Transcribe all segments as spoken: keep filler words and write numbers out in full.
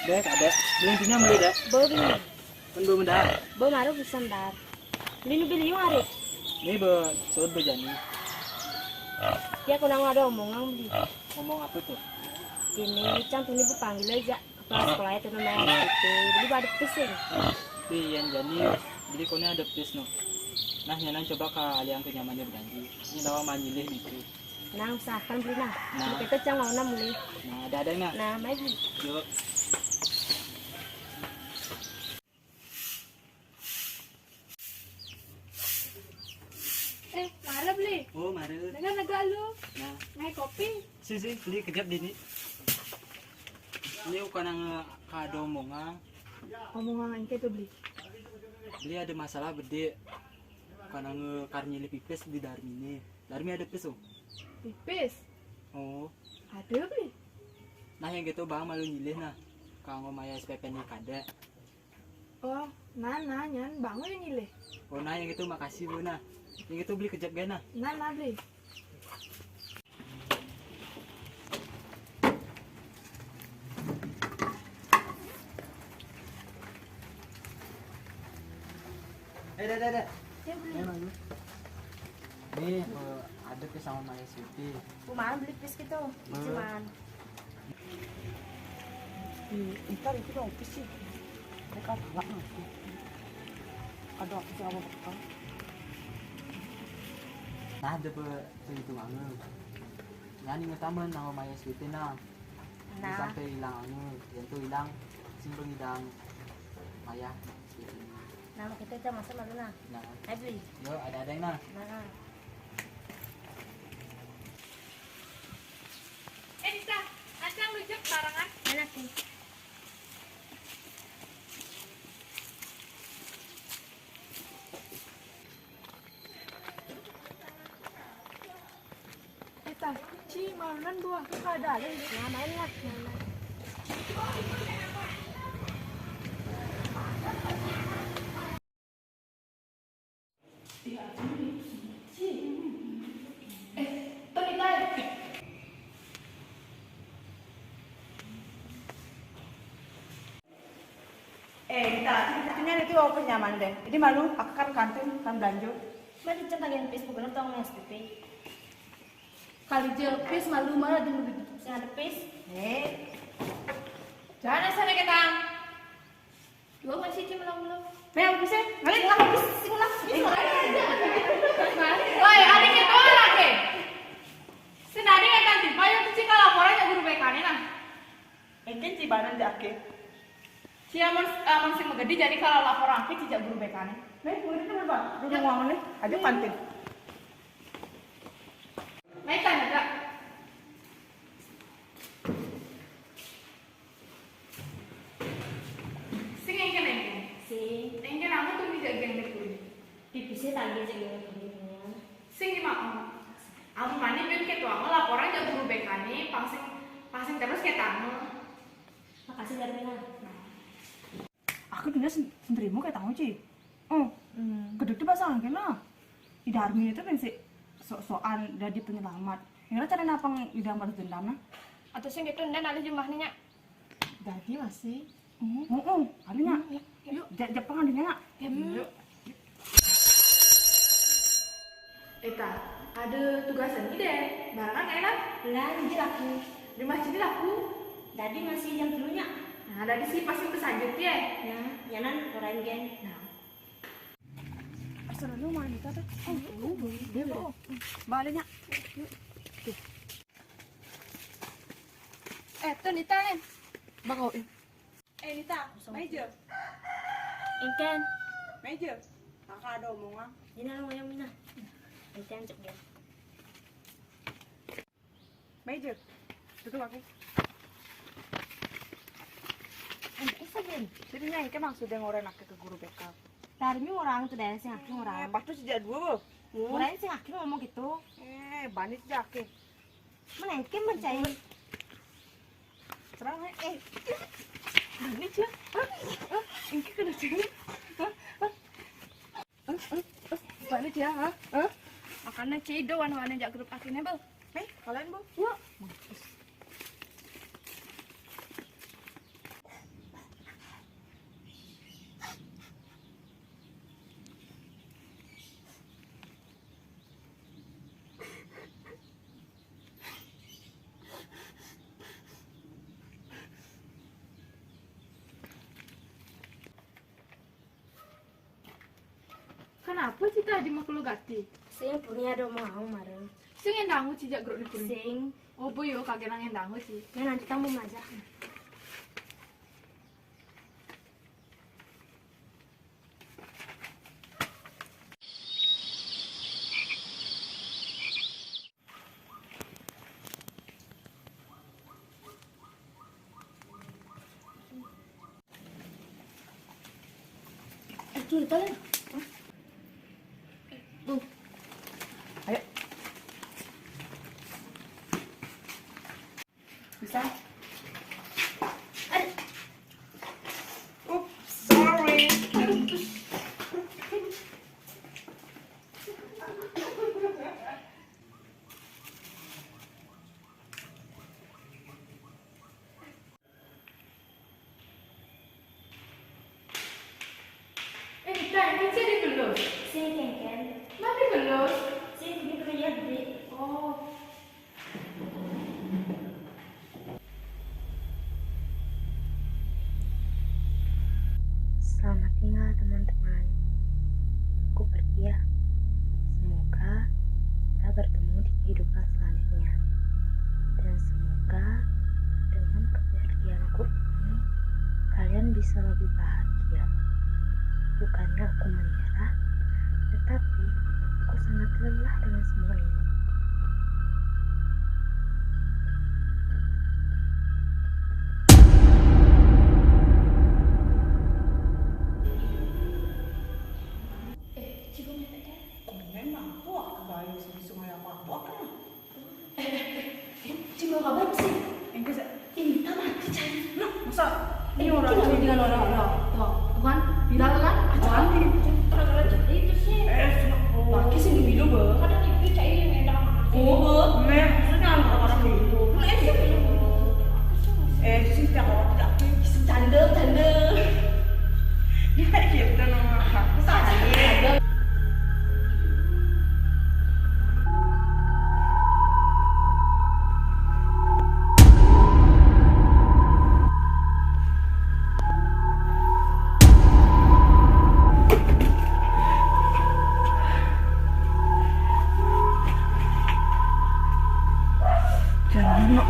Dek, ada. Beli intinya beli, Dek. Beli. Kan belum ada. Beli maru bisa ntar. Beli nu beli yuk hari. Ini be, soal bejani. Ya, aku nang ada omongan beli. Ngomong apa tuh? Ini, cang ini bu panggil aja. Kepala sekolah itu namanya S P T. Beli pada pusing. Beli yang jani, beli kone ada pis no. Nah, nyanan coba ka aliang ke nyamannya berjanji. Ini lawan manjilih nih. Nah, usahakan beli nah. Nah. Kita cang lawan mulai. Nah, ada ada nah. Nah, mai beli. Yuk. Eh, mara beli. Oh, mara. Dengan lega lu. Nah. Ngai kopi. Si, si, beli kejap dini. Ini bukan yang kada omongan. Omongan engke tuh beli. Beli ada masalah bede. Bukan yang karnyili pipis di Darmi ini. Darmi ada pis, oh. Pipis? Oh. Ada beli. Nah, yang gitu bang malu nyilih nah. Kanggo maya S P P ini kada. Oh, nah, nah, nyan, bangun yang nyilih. Oh, nah, yang itu makasih, Bu, nah. Yang itu beli kejap gak, nah? Nah, nah, beli. Eh, dah, dah, dah. Ya, beli. Eh, Mas. Nih, eh, ada ke sama Maya Siti. Kumaha beli pis gitu? Hmm. Cuman. Ih, ntar itu dong, apa sih? Mereka galak nanti. Ada apa sih, apa, apa? Nah, ada pe-, perhitungannya. Yang ini utama nama Maya Siti, nah. Nah. Sampai hilang anu, yang tuh hilang, simpel hilang Maya Siti. Nama kita aja masa malu, nah. Nah. Ayo, beli. Yo, ada-ada yang nah. Nah. Eh, Dita, acang rujak barengan. Enak nih. Dita, ci, malunan buah tuh kada ada. Nah, main lah, main lah. Eh, Dita, ceritanya itu apa nyaman deh. Jadi malu, aku kan kantin, kan belanja. Mari cek bagian Facebook, bener tong S P P. Kali je, pis malu malah di lebih sing ada pis. Eh. Jangan asal kita. Dua masih cuma lalu. Nah, aku sih, ngalih lah, aku sih lah. Woi, ada yang tahu lagi? Senadi nggak kan tipe yang kecil kalau laporan ya guru B K-nya nah. Engken ci banan jake. Sia mun, eh, mun sing megedi jadi kalau laporan ake cijak guru B K-nya. Nih, murid itu berapa? Dulu uang nih, aja pantin. Naik tanya, Kak. Sing engken, engken. Sing. Engken aku tuh bisa geng deh. Pipisnya tadi aja gini gini. Sing gimana? Aku mani ben ketua aku laporan jauh guru B K nih, pang sing, pang sing terus kayak tamu. Makasih Darmina. Aku dunia sen-, sendirimu kayak tamu, Ci. Oh, hmm. Gede tuh bahasa angin lah. Di Darmi itu kan si sok-sokan jadi penyelamat. Yang cara napa tidak balas dendam nah? Atau sing gitu, dan alih jumlahnya. Jadi masih. Hmm. Oh, oh, ada nyak. Hmm, ya, ya. Ja-, Jepang ada nyak. Ya, hmm. Yuk. Eta, ada tugasan ni deh. Barangan enak. Lah, ini aku. Di masjid ni aku. Tadi masih jam dulunya. Nah, tadi sih pasti tersanjut ya. Nah, nyanan orang gen. Nah. Asal lu mana tadi? Oh, dia kok. Baliknya. Eh, tuh Nita nih. Bang, oh, eh. Eh, Nita, meja. Engken. Meja. Kakak ada omongan. Ini lu yang Mina. Engken cek dia. Meja. Duduk aku. Engken saja. Jadi nyai ke maksudnya ngoren aku ke guru B K. Tadi orang tuh dari sing aku orang. Eh, pas tuh sejak dua, Bu. Orang sing aku ngomong gitu. Eh, bani sejak aku. Mana engken mencai? Terang, eh. Ini cia. Hah? Hah? Ini kena cia. Hah? Hah? Hah? Hah? Mana cia? Hah? Hah? Makanya cia do wan-wan jak grup akhirnya, Bel. Eh, kalian, Bu? Yuk. Mampus. Apa ci tadi makhluk gati? Sing puni ada mau mareng. Sing endangu ci jak grup ni puni. Sing. Oh, boyo kagak nang endangu ci. Ya nanti kamu maja. Itu, itu lah. Tuh. Ayo. Bisa? Oops, sorry. Eh, Tan, ini jadi belum? Sini, Ken, Ken. Mati belum? Sini, ini kerja, Dek. Oh. Selamat tinggal, teman-teman. Aku pergi ya. Semoga kita bertemu di kehidupan selanjutnya. Dan semoga dengan kepergianku ini, kalian bisa lebih bahagia. Bukannya aku menyerah, tetapi aku sangat lelah dengan semua ini. Eh, Cigo ngepek, kan? Komen apa? Aku bayar sini semua apa-apa, kan? Eh, eh, eh, Cigo kabar sih? Enggak, sa- Ini kita mati, cai. Nah, masa ini orang ini dengan orang, orang. Tuh, tuh kan? Viral kan? Acuan ini. Terang-terang cai itu sih. Eh, sudah. Pakai sini dulu, Bang. Ada T V cai yang enak. Oh, Bang. Nah, maksudnya orang-orang itu. Nah, itu. Eh, itu sih setiap orang tidak bisa canda, canda. Dia kayak gitu, nah. Masa ada? Jangan, Nok.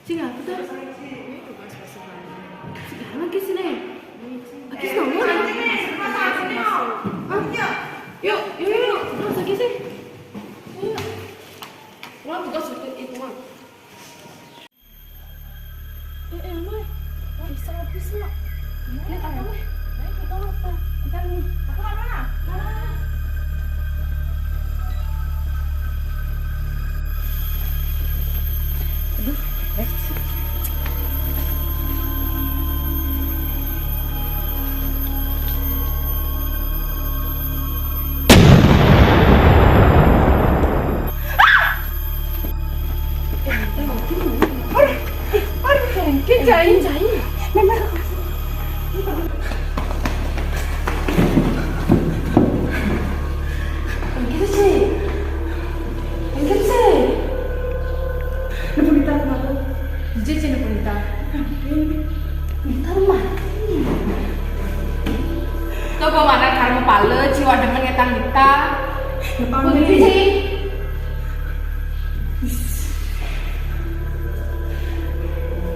Cing, apa tuh? Cing, lagi sini. Lagi sini. Ah, yuk, yuk, yuk, yuk. Terus lagi sih. Yuk. Wah, tugas itu, itu mah. Eh, eh, Mai. Wah, bisa habis, Mak. Ini apa, Mai? Mai, kita apa? Kita nih. Aku mana? Mana? Aduh, guys. Aduh, aduh, Ken, Cai. Ken, Cai. Memang. Ken, Cai. Ken, Cai. Napa minta aku? Jijik sih napa minta. Minta rumah. Tuh, gua mana karena pala, jiwa demen ngetang minta. Napa minta?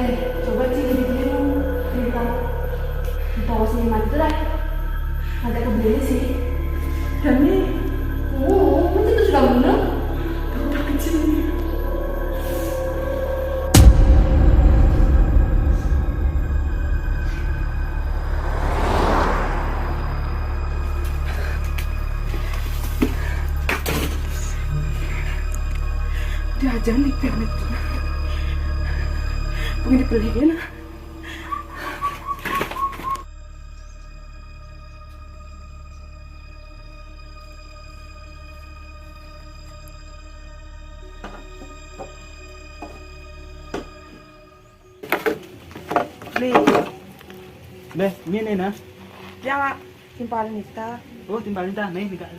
Eh, coba, Ci, jadi dulu. Minta. Minta sini mati lah. Ada kebeli sih. Dani. Oh, itu sudah bener. Udah kecil. Diajar nih, biar nih. Pengen dibeliin. Beh, ini nih, nah. Ya, Kak. Timpalin kita. Oh, timpalin ta. Nih, nih, Kak.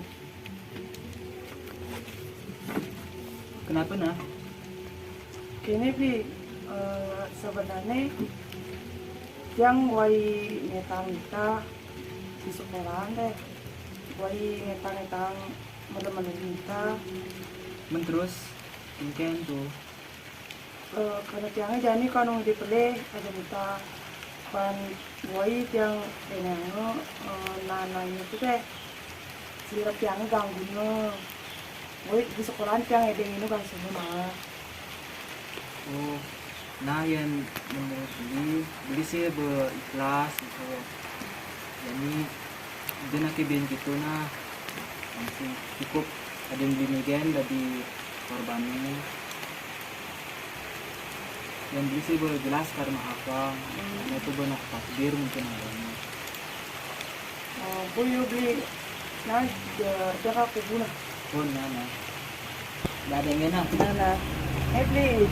Kenapa, nah? Gini, Bli. Eh, sebenarnya yang wai ngetang kita di sekolahan deh. Wai ngetang-ngetang mele-mele kita. Men terus, mungkin tuh. Eh, karena tiangnya jani kan nung di pelih ada kita. Kan wai tiang ini anu, eh, nananya itu deh. Sirap tiangnya ganggunya. Wai di sekolahan tiang edeng ini kan semua mah. Oh, nah, yang menurut beli, beli sih beikhlas gitu. Jadi, dia nak bikin gitu, nah. Langsung cukup ada yang beli megen dari korbannya. Yang beli sih boleh jelas karena apa? Karena itu benar takdir mungkin adanya. Oh, bu, yuk beli. Nah, dia, dia kaku guna. Oh, nah, nah. Nggak ada yang enak. Nah, nah. Eh, beli.